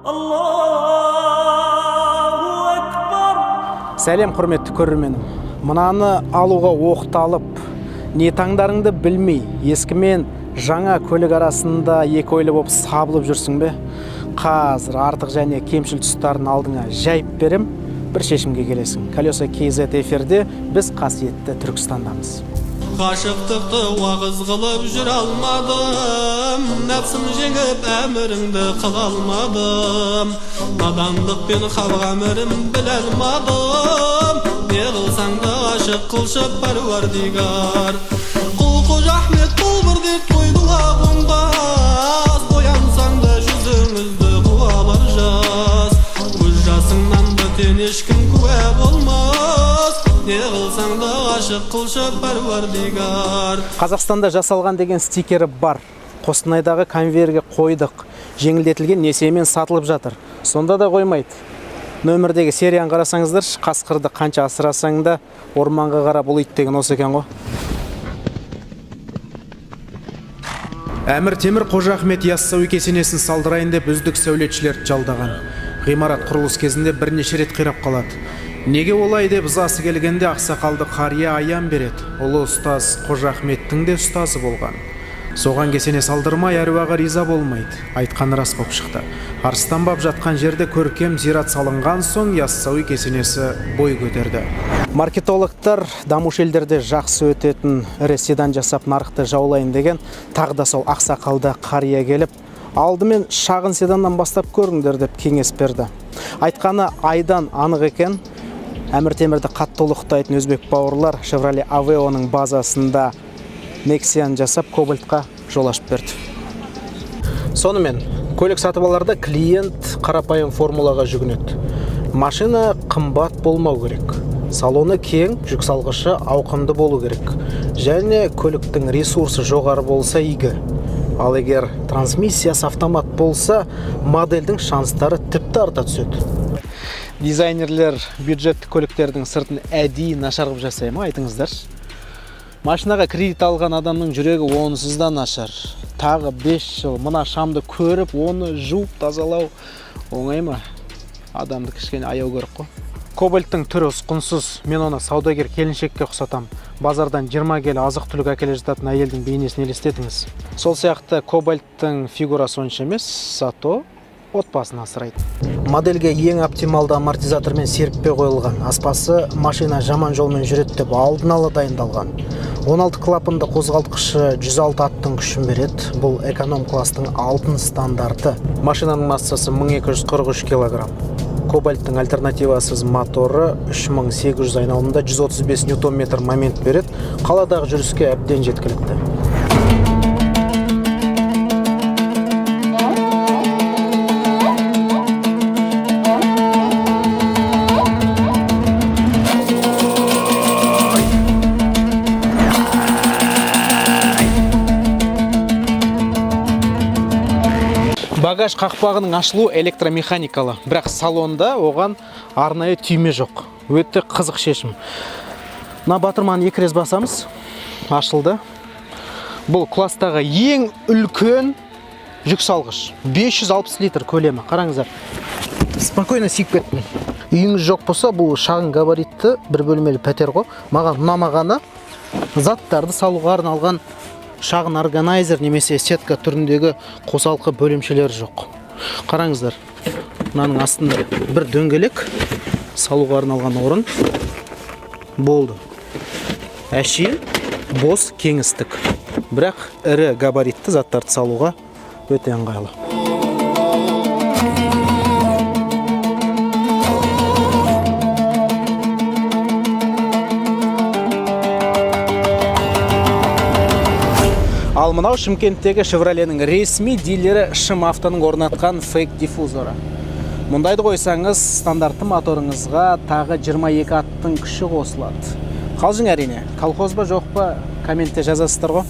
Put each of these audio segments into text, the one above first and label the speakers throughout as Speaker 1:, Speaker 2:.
Speaker 1: Аллаху акбар.
Speaker 2: Сәлем, құрметті көрерменім. Мынаны алуға оқталып, не таңдарыңды білмей, ескі мен жаңа көлік арасында екі ойлы болып сабылып жүрсің бе? Қазір артық және кемшіл тұстарын алдыңа жайып берем, бір шешімге келесің. Колеса KZ эфирде, біз қасиетті Түркістандамыз.
Speaker 3: Ғашықтықты уағыз қылып жүре алмадым, нәпсім жеңіп әміріңді қыла алмадым, надандықпен халық әмірін біле алмадым. Не қылсаң да ғашық қылшы, пәруардигар. Құл Қожа Ахмет бұл бір дерт қойды қонбас, оянсаң да жүзіңізді қуалар жас, көз жасыңнан бөтен ешкім куә болмас. Не қылсаң да ғашық қылшы, пәруардигар.
Speaker 2: Қазақстанда жасалған деген стикері бар. Қостанайдағы конвейерге қойдық. Жеңілдетілген несиемен сатылып жатыр. Сонда да қоймайды. Нөмірдегі серияны қарасаңыздаршы, қасқырды қанша асырасаң да орманға қарап ұлиды деген осы екен ғой. Әмір Темір Қожа Ахмет Яссауи кесенесін салдырайын деп үздік сәулетшілерді жалдаған. Ғимарат құрылыс кезінде бірнеше рет қирап қалады. Неге олай деп ызасы келгенде ақсақалды қария аян береді. Ұлы ұстаз Қожа Ахметтің де ұстазы болған. Соған кесене салдырмай әруағы риза болмайды. Айтқаны рас боп шықты. Арыстанбап жатқан жерде көркем зират салынған соң Яссауи кесенесі бой көтерді. Маркетологтар дамушы елдерде жақсы өтетін ірі седан жасап нарықты жаулайын деген, тағы да сол ақсақалды қария келіп, алдымен шағын седаннан бастап көріңдер деп кеңес берді. Айтқаны айдан анық екен. Әмір Темірді қатты ұлықтайтын өзбек бауырлар Chevrolet Aveo'ның базасында Nexia жасап Кобальтқа жол ашып берді. Сонымен, көлік сатып аларда клиент қарапайым формулаға жүгінеді. Машина қымбат болмау керек. Салоны кең, жүк салғышы ауқымды болу керек. Және көліктің ресурсы жоғары болса игі. Ал егер трансмиссиясы автомат болса, модельдің шанстары тіпті арта түседі. Дизайнерлер бюджеттік көліктердің сыртын әдейі нашар қылып жасай ма, айтыңыздаршы. Машинаға кредит алған адамның жүрегі онсыз да нашар. Тағы 5 жыл мына шамды көріп, оны жуып тазалау оңай ма? Адамды кішкене аяу керек қой. Кобальттың түрі ұсқынсыз. Мен оны саудагер келіншекке ұқсатам. Базардан 20 келі азық-түлік әкеле жататын әйелдің бейнесін елестетіңіз. Сол сияқты Кобальттың фигурасы онша емес, зато отбасын асырайды. Модельге ең оптималды амортизатор мен серіппе қойылған. Аспасы машина жаман жолмен жүреді деп алдын ала дайындалған. 16 клапанды қозғалтқышы 106 аттың күшін береді. Бұл эконом класстың алтын стандарты. Машинаның массасы 1243 килограмм. Кобальттың альтернативасыз моторы 3800 айналымда 135 ньютон-метр момент береді. Қаладағы жүріске әбден жеткілікті. Багаж қақпағының ашылуы электромеханикалы, бірақ салонда оған арнайы түйме жоқ. Өте қызық шешім. Мына батырманы екі рет басамыз, ашылды. Бұл класстағы ең үлкен жүк салғыш. 560 литр көлемі. Қараңыздар. Спокойно сиіп кеттім. Үйіңіз жоқ болса, бұл шағын габаритті бір бөлмелі пәтер ғой. Маған ұнамағаны, заттарды салуға арналған шағын органайзер немесе сетка түріндегі қосалқы бөлімшелер жоқ. Қараңыздар, мынаның астында бір дөңгелек салуға арналған орын болды. Әшейін бос кеңістік. Бірақ ірі габаритті заттарды салуға өте ыңғайлы. Ал мынау Шымкенттегі Шевроленің ресми дилері Шым Автоның орнатқан фейк диффузоры. Мұндайды қойсаңыз, стандартты моторыңызға тағы 22 аттың күші қосылады. Қалжың әрине, колхоз ба жоқ па, комментте жазасыздар ғой.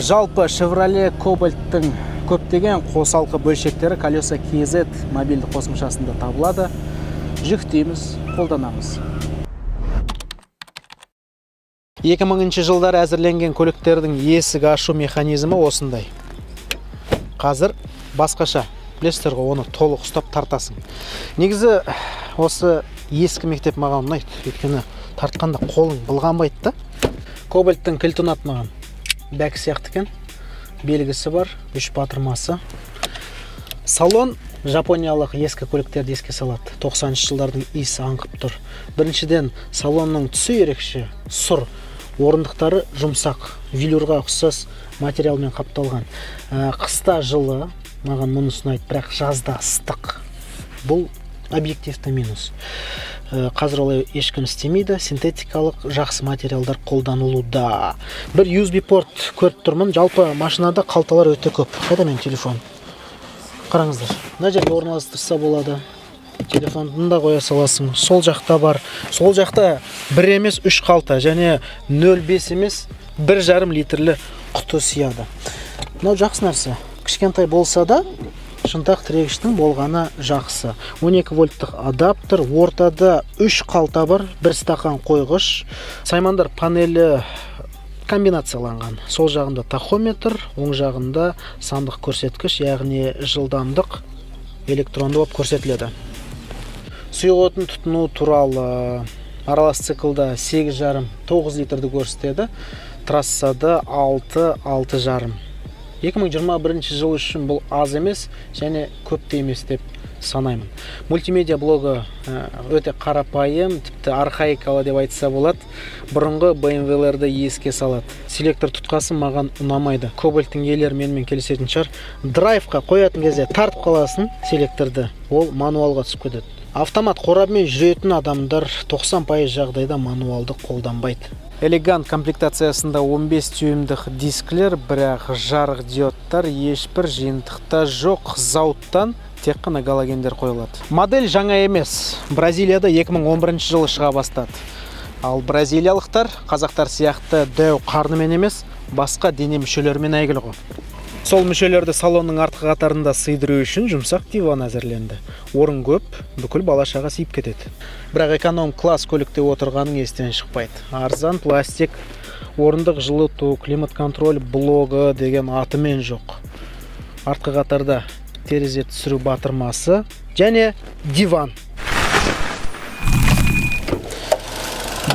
Speaker 2: Жалпы Chevrolet Cobalt-тың көптеген қосалқы бөлшектері Колеса KZ мобильді қосымшасында табылады. Жүктейміз, қолданамыз. 2000 жылдары әзірленген көліктердің есік ашу механизмі осындай. Қазір басқаша. Білесіздер ғой, оны толық ұстап тартасың. Негізі осы ескі мектеп маған ұнайды, өйткені тартқанда қолың былғанбайды да. Кобальттың кілті ұнады маған. Бәк сияқты екен. Белгісі бар, үш батырмасы. Салон жапониялық ескі көліктерді еске салады. 90 жылдардың иісі аңқып тұр. Біріншіден, салонның түсі ерекше, сұр. Орындықтары жұмсақ, велюрға ұқсас материалмен қапталған. Қыста жылы, маған мұнысы ұнайды, бірақ жазда ыстық. Бұл объективті минус. Қазір олай ешкім істемейді, синтетикалық жақсы материалдар қолданылуда. Бір USB порт көріп тұрмын. Жалпы машинада қалталар өте көп. Қайда менің телефон? Қараңыздар, мына жерге орналастырса болады. Телефонды да қоя саласың. Сол жақта бар. Сол жақта бір емес, үш қалта және 0,5 емес, 1,5 литрлі құты сияды. Мынау жақсы нәрсе. Кішкентай болса да, шынтақ тірегіштің болғаны жақсы. 12 вольттық адаптер, ортада үш қалта бар, бір стақан қойғыш. Саймандар панелі комбинацияланған. Сол жағында тахометр, оң жағында сандық көрсеткіш, яғни жылдамдық электронды болып көрсетіледі. Сұйық отын тұтыну туралы: аралас циклда 8,5-9 литрді көрсетеді, трассада 6-6,5. 2021 жыл үшін бұл аз емес және көп те емес деп санаймын. Мультимедиа блогы өте қарапайым, тіпті архаикалы деп айтса болады. Бұрынғы BMW-лерді еске салады. Селектор тұтқасы маған ұнамайды. Кобальттың иелері менімен келісетін шығар. Драйвқа қоятын кезде тартып қаласың селекторды, ол мануалға түсіп кетеді. Автомат қорабымен жүретін адамдар 90% жағдайда мануалды қолданбайды. Элегант комплектациясында 15 түйімдік дисклер, бірақ жарық диодтар ешбір жиынтықта жоқ. Зауыттан тек қана галогендер қойылады. Модель жаңа емес. Бразилияда 2011 жылы шыға бастады. Ал бразилиялықтар қазақтар сияқты дәу қарнымен емес, басқа дене мүшелерімен әйгілі ғой. Сол мүшелерді салонның артқы қатарында сыйдыру үшін жұмсақ диван әзірленді. Орын көп, бүкіл бала шаға сыйып кетеді. Бірақ эконом класс көлікте отырғаның естен шықпайды. Арзан пластик орындық жылыту, климат контроль блогы деген атымен жоқ. Артқы қатарда терезе түсіру батырмасы және диван.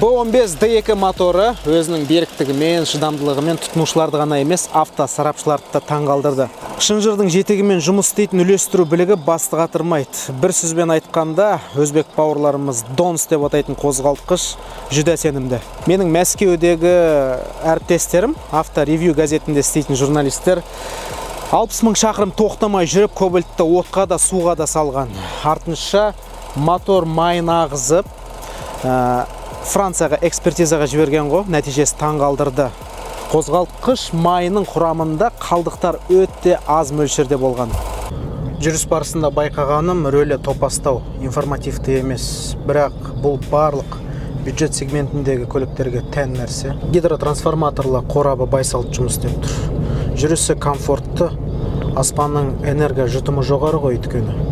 Speaker 2: B15 D2 моторы өзінің беріктігімен, шыдамдылығымен тұтынушыларды ғана емес, автосарапшыларды да таңғалдырды. Шынжырдың жетегімен жұмыс істейтін үлестіру білігі басты қатырмайды. Бір сөзбен айтқанда, өзбек бауырларымыз донс деп атайтын қозғалтқыш жүдә сенімді. Менің Мәскеудегі әріптестерім, авторевью газетінде істейтін журналистер 60 мың шақырым тоқтамай жүріп, Кобальтты отқа да, суға да салған. Артынша мотор майын ағызып, Францияға экспертизаға жіберген ғой, нәтижесі таңғалдырды. Қозғалтқыш майының құрамында қалдықтар өте аз мөлшерде болған. Жүріс барысында байқағаным, рөлі топастау, информативті емес, бірақ бұл барлық бюджет сегментіндегі көліктерге тән нәрсе. Гидротрансформаторлы қорабы байсалды жұмыс істеп тұр. Жүрісі комфортты, аспанның энерго жұтымы жоғары ғой өйткені.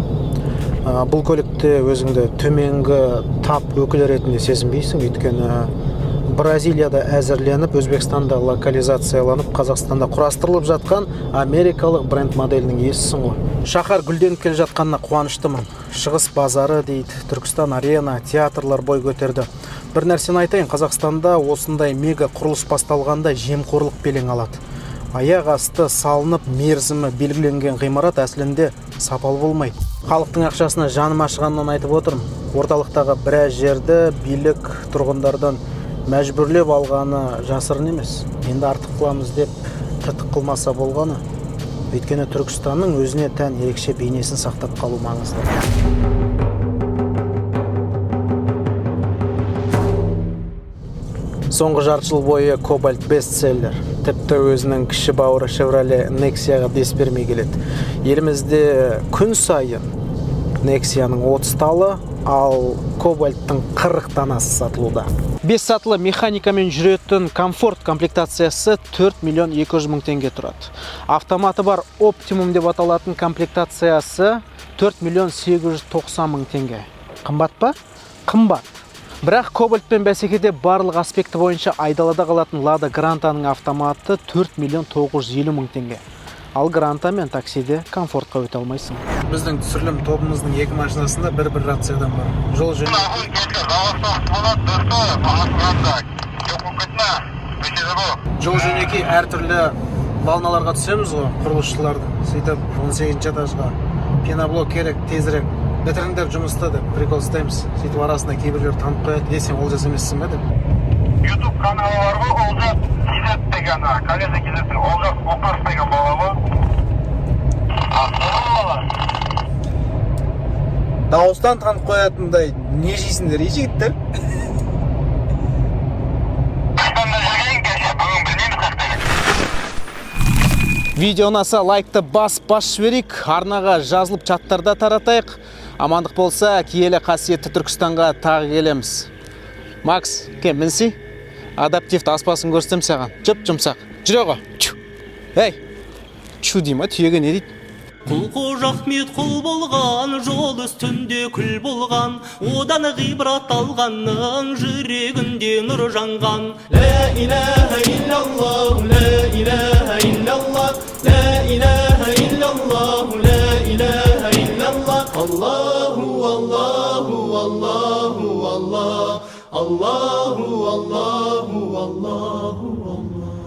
Speaker 2: Бұл көлікте өзіңді төменгі тап өкілі ретінде сезінбейсің, өйткені Бразилияда әзірленіп, Өзбекстанда локализацияланып, Қазақстанда құрастырылып жатқан америкалық бренд моделінің иесісің ғой. Шаһар гүлденіп келе жатқанына қуаныштымын. Шығыс базары дейді, Түркістан арена, театрлар бой көтерді. Бір нәрсені айтайын, Қазақстанда осындай мега құрылыс басталғанда жемқорлық белең алады. Аяқ асты салынып, мерзімі белгіленген ғимарат әсілінде сапалы болмайды. Халықтың ақшасына жаным ашығаннан айтып отырмын. Орталықтағы біраз жерді билік тұрғындардан мәжбүрлеп алғаны жасырын емес. Енді артық қыламыз деп тыртық қылмаса болғаны. Өйткені Түркістанның өзіне тән ерекше бейнесін сақтап қалу маңызды. Соңғы жарты жыл бойы Кобальт бестселлер. Тіпті өзінің кіші бауыры Chevrolet Nexia-ға дес бермей келеді. Елімізде күн сайын Nexia-ның 30 талы, ал Кобальттың 40 данасы сатылуда. 5 сатылы механикамен жүретін комфорт комплектациясы 4 миллион 200 мың теңге тұрады. Автоматы бар Optimum деп аталатын комплектациясы 4 миллион 890 мың теңге. Қымбат па? Қымбат. Бірақ Кобальтпен бәсекеде барлық аспекті бойынша айдалада қалатын Лада Грантаның автоматы 4 миллион 950 мың теңге. Ал Грантамен таксиде комфортқа өте алмайсың. Біздің түсірілім тобымыздың екі машинасында бір бір рациядан бар. Жол жөнінде. Жол жөнекей әртүрлі волналарға түсеміз ғой құрылысшылардың. Сөйтіп, 18 этажға пеноблок керек, тезірек бітіріңдер жұмысты деп прикол ұстаймыз. Сөйтіп, арасында кейбіреулер танып қояды: «Е, сен Олжас емессің ба?» – деп.
Speaker 4: Ютуб каналы бар ғой, Олжас KZ деген, Коллега KZ, Олжас Оқас деген бала ғой. Ақылы бала.
Speaker 2: Дауыстан танып қоятындай не жейсіңдер, ей, жігіттер?
Speaker 4: Түркістанда жүрген кеше, бүгін білмейміз қаяқта.
Speaker 2: Видео ұнаса, лайкты бас бас жіберейік, арнаға жазылып, чаттарда таратайық. Амандық болса, киелі қасиетті Түркістанға тағы келеміз. Макс, кел, мінсей. Адаптивті аспасын көрсетемін саған. Жұп жұмсақ жүре ғой. Чу. Ей, чу дей ма түйеге, не дейді?
Speaker 1: Құл Қожа Ахмет құл болған, жол үстінде күл болған, одан ғибрат алғанның жүрегінде нұр жанған.
Speaker 3: Ла илаха иллаллах, ла илаха иллаллах, ла илаха иллаллах, ла илаха иллаллах. Аллаху, Аллаху, Аллаху, Аллах, Аллаху, Аллаху, Аллаху, Аллах.